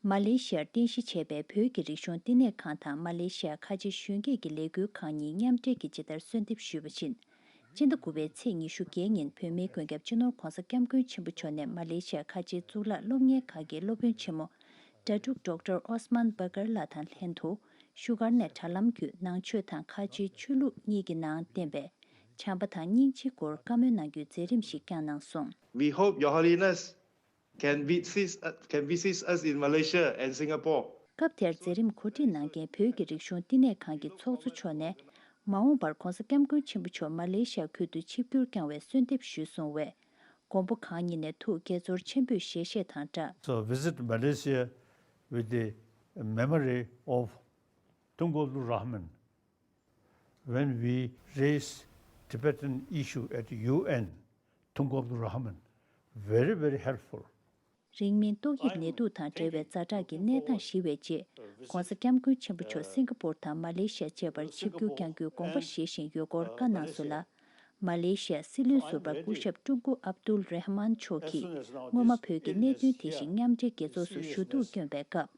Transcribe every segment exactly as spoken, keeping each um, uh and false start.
མ་ལེ་ཤི་ཡར་རྟེན་གཞི་བྱས་པའི་བོད་ཀྱི་རིག་གཞུང་བསྟི་གནས་ཁང་དང་མ་ལེ་ཤི་ཡ་ཁ་ཆེ་གཞོན་སྐྱེས་ཀྱི་ལས་འགུལ་ཁང་གཉིས་མཉམ་འབྲེལ་གྱིས་ཇི་ལྟར་གསོལ་འདེབས་ཞུས་པ་བཞིན། སྤྱི་ཟླ་དགུ་པའི་ཚེས་ཉི་ཤུ་བརྒྱད་ཉིན་བོད་མིའི་མགོན་སྐྱབས་སྤྱི་ནོར་༧གོང་ས་༧སྐྱབས་མགོན་ཆེན་པོ་མཆོག་ནས་མ་ལེ་ཤི་ཡ་ཁ་ཆེའི་གཙུག་ལག་སློབ་གཉེར་ཁང་གི་སློབ་དཔོན་ཆེན་མོ་དྲ་ཕྲུག་ཌོག་ཊར་ཨོ་སི་མན་སྦ་ཀར་ལགས་དང་ལྷན་དུ་བཞུགས་སྒར་ནས་དྲ་ལམ་བརྒྱུད་ནང་ཆོས་དང་ཁ་ཆེའི་ཆོས་ལུགས་གཉིས་ཀྱི་ནང་བསྟན་པའི་བྱམས་པ་དང་སྙིང་རྗེའི་སྐོར་བཀའ་མོལ་གནང་རྒྱུའི་མཛད་རིམ་ཞིག་བསྐྱངས་གནང་སོང་། We hope Your Holiness can visit, can visit us in Malaysia and Singapore. སྐབས་དེར་མཛད་རིམ་གོ་སྒྲིག་གནང་མཁན་བོད་ཀྱི་རིག་གཞུང་བསྟི་གནས་ཁང་གི་ཚོགས་གཙོ་མཆོག་ནས། མ་འོངས་པར་༧གོང་ས་༧སྐྱབས་མགོན་ཆེན་པོ་མཆོག་མ་ལེ་ཤི་ཡ་ཁུལ་དུ་ཆིབས་བསྒྱུར་བསྐྱངས་བའི་གསོལ་འདེབས་ཞུས་སོང་བས། མགོན་པོ་གང་ཉིད་ནས་ཐུགས་དགྱེས་ཚོར་ཆེན་པོས་ཞལ་བཞེས་དང་སྦྲགས། So visit Malaysia with the memory of Tunku Abdul Rahman when we raise Tibetan issue at U N. Tunku Abdul Rahman, very, very helpful. རིང་མིན་ཏོག་དབྱིབས་ནད་དུག་དང་འབྲེལ་བའི་ཛ་དྲག་གི་གནས་སྟངས་ཞི་བའི་རྗེས། ༧གོང་ས་༧སྐྱབས་མགོན་ཆེན་པོ་མཆོག་སིང་ག་པོར་དང་མ་ལེ་ཤི་ཡ་བཅས་པར་ཆིབས་བསྒྱུར་བསྐྱང་རྒྱུའི་དགོངས་པ་བཞེས་བཞིན་ཡོད་སྐོར་བཀའ་གནང་སོང་ལ། མ་ལེ་ཤི་ཡ་སྲིད་བློན་ཟུར་པ་སྐུ་ཞབས་ཀྲུང་གོ་ཨབ་ཏུལ་རེ་ཧ་མན་མཆོག་གིས་སྔོན་མ་བོད་ཀྱི་གནད་དོན་དེ་བཞིན་མཉམ་འབྲེལ་རྒྱལ་ཚོགས་སུ་ཞུ་གཏུག་བསྐྱོན་པའི་སྐབས།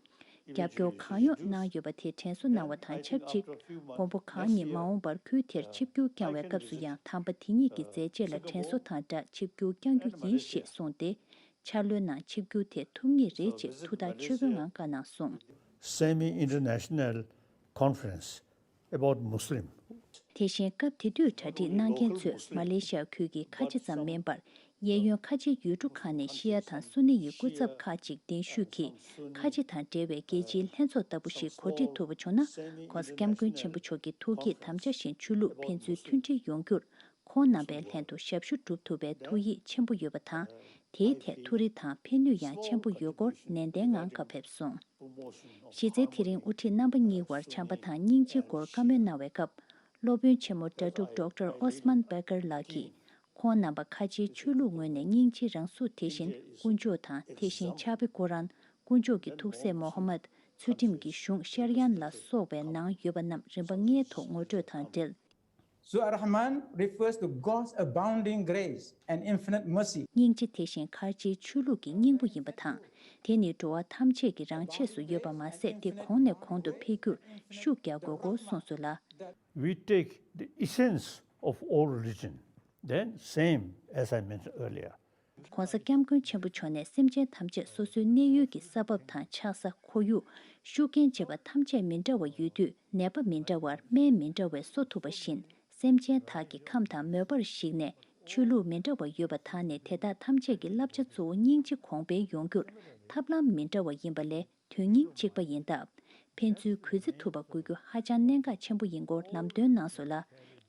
རྒྱབ་སྐྱོར་གང་ཡོང་གནང་ཡོད་པ་དེ་དྲན་གསོ་གནང་བ་དང་ཆབས་ཅིག་མགོན་པོ་གང་ཉིད་མ་འོངས་པར་ཁུལ་དེར་ཆིབས་བསྒྱུར་བསྐྱང་བའི་སྐབས་སུ་ཡང་དམ་པ་དེ་ཉིད་ཀྱི་མཛད་རྗེས་ལ་དྲན་གསོ་དང་སྦྲགས་ཆིབས་བསྒྱུར་བསྐྱང་རྒྱུ་ཡིན་ཞེས་གསུངས་ཏེ། འཆར་ལོའི་ནང་ཆིབས་བསྒྱུར་དེ་ཐུབ་ངེས་རེད་ཅེས་ཐུགས་ཐག་ཆོད་པོའི་ངང་བཀའ་གནང་སོང་། Semi International Conference about Muslim. དེ་བཞིན་སྐབས་དེ་དུས་གྲ་སྒྲིག་གནང་མཁན་ཚོས་མ་ལེ་ཤི་ཡ་ཁུལ་གྱི་ཁ་ཆེ་ཙམ་མིན་པར། གཡས་གཡོན་ཁ་ཆེའི་ཡུལ་གྲུ་ཁག་ནས་ཤི་ཡ་དང་སུ་ནི་ཡི་སྐུ་ཚབ་ཁག་ཅིག་གདན་ཞུས་ཀྱིས་ཁ་ཆེ་དང་འབྲེལ་བའི་རྒྱལ་སྤྱིའི་ལྷན་ཚོགས་ལྟ་བུ་ཞིག་གོ་སྒྲིག་ཐུབ་པ་བྱུང་ན། ༧གོང་ས་༧སྐྱབས་མགོན་ཆེན་པོ་མཆོག་གི་ཐུགས་བསྐྱེད་དམ་བཅའ་བཞིན་ཆོས་ལུགས་ཕན་ཚུན་མཐུན་སྒྲིལ་ཡོང་རྒྱུར་ཁོང་རྣམ་པའི་ལྷན་དུ་ཞབས་ཞུ་སྒྲུབ་ཐུབ་པའི་ཐུགས་ཡིད་ཆེན་པོ་ཡོད་པ་དང་། དེའི་ཐད་ཐུགས་རེ་དང་ཕན་ནུས་ཡང་ཆེན་པོ་ཡོད་སྐོར་ནན་ཏན་ངང་བཀའ་ཕེབས་སོང་། གཞི་རྩའི་དེ་རིང་དབུ་ཁྲིད་རྣམ་པ་གཉིས་དབར་བྱམས་པ་དང་སྙིང་རྗེའི་སྐོར་བཀའ་མོལ་གནང་བའི་སྐབས། སློབ་དཔོན་ཆེན་མོ་དྲ་ཕྲུག་ཌོག་ཊར་ཨོ་སི་མན་སྦེ་ཀར་ལགས་ཀྱིས། ཁོང་རྣམ་པ་ཁ་ཆེའི་ཆོས་ལུགས་ངོས་ནས་སྙིང་རྗེ་རང་གཟུགས་དེ་བཞིན་དཀོན་མཆོག་དང་དེ་བཞིན་ཕྱག་དཔེ་ཀོ་རཱན། དཀོན་མཆོག་གི་ཐུགས་སྲས་མོ་ཧ་མད། ཚུལ་ཁྲིམས་ཀྱི་གཞུང་ཤར་ཡན་ལ་སོགས་པའི་ནང་ཡོད་པ་རྣམས་རིམ་པ་ལྔའི་ཐོག་ངོ་སྤྲོད་དང་འབྲེལ། Zu Ar-Rahman refers to God's abounding grace and infinite mercy. སྙིང་རྗེ་དེ་བཞིན་ཁ་ཆེའི་ཆོས་ལུགས་ཀྱི་སྙིང་པོ་ཡིན་པ་དང་། དེ་ནི་འགྲོ་བ་ཐམས་ཅད་ཀྱི་རང་ཆས་སུ་ཡོད་པ་མ་ཟད། དེ་གོང་ནས་གོང་དུ་འཕེལ་རྒྱུར་ཤུགས་རྒྱག་དགོས་སྐོར་གསུངས་སོང་ལ། We take the essence of all religion, then same as I mentioned earlier. ༸གོང་ས་༸སྐྱབས་མགོན་ཆེན་པོ་མཆོག་ནས་སེམས་ཅན་ཐམས་ཅད་སོ་སོའི་གནས་ཡུལ་གྱི་ས་བབ་དང་ཆགས་ས། ཁོར་ཡུག་ཤུགས་རྐྱེན་བཅས་པ་ཐམས་ཅད་མི་འདྲ་བ་ཡོད་དུས། ནད་པ་མི་འདྲ་བར་སྨན་མི་འདྲ་བས་གསོ་ཐུབ་པ་བཞིན། སེམས་ཅན་དག་གི་ཁམས་དང་མོས་པར་གཞིགས་ནས་ཆོས་ལུགས་མི་འདྲ་བ་ཡོད་པ་དག་ནི་དེ་དག་ཐམས་ཅད་ཀྱི་བསླབ་བྱ་གཙོ་བོ་སྙིང་རྗེ་གོང་འཕེལ་ཡོང་རྒྱུར་ཐབས་ལམ་མི་འདྲ་བ་ཡིན་པ་ལས། དོན་སྙིང་གཅིག་པ་ཡིན་སྟབས། ཕན་ཚུན་གུས་བརྩི་ཐུབ་པ་དགོས་རྒྱུ་ཧ་ཅང་གནད་འགག་ཆེན་པོ་ཡིན་སྐོར་ལམ་སྟོན་གནང་སོང་ལ།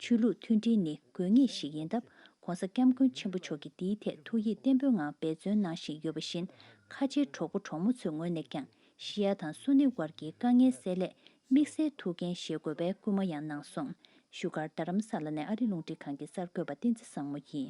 ཆོས་ལུགས་མཐུན་སྒྲིལ་ནི་དགོས་ངེས་ཤིག་ཡིན་སྟབས། ༸གོང་ས་༸སྐྱབས་མགོན་ཆེན་པོ་མཆོག་གིས་འདིའི་ཐད་ཐུགས་ཡིད་བརྟན་པོའི་ངང་འབད་བརྩོན་གནང་བཞིན་ཡོད་པ་བཞིན། ཁ་ཆེའི་གྲོགས་པོ་གྲོགས་མོ་ཚོའི་ངོས་ནས་ཀྱང་ཤི་ཡ་དང་སུ་ནི་དབར་གྱི་དཀའ་ངལ་སེལ་སླད་དམིགས་བསལ་ཐུགས་འགན་བཞེས་དགོས་པའི་སྐུལ་མ་ཡང་གནང་སོང་། བཞུགས་སྒར་རྡ་རམ་ས་ལ་ནས་ཨ་རི་རླུང་འཕྲིན་ཁང་གི་གསར་འགོད་པ་བསྟན་འཛིན་བཟང་མོ་ཡིན།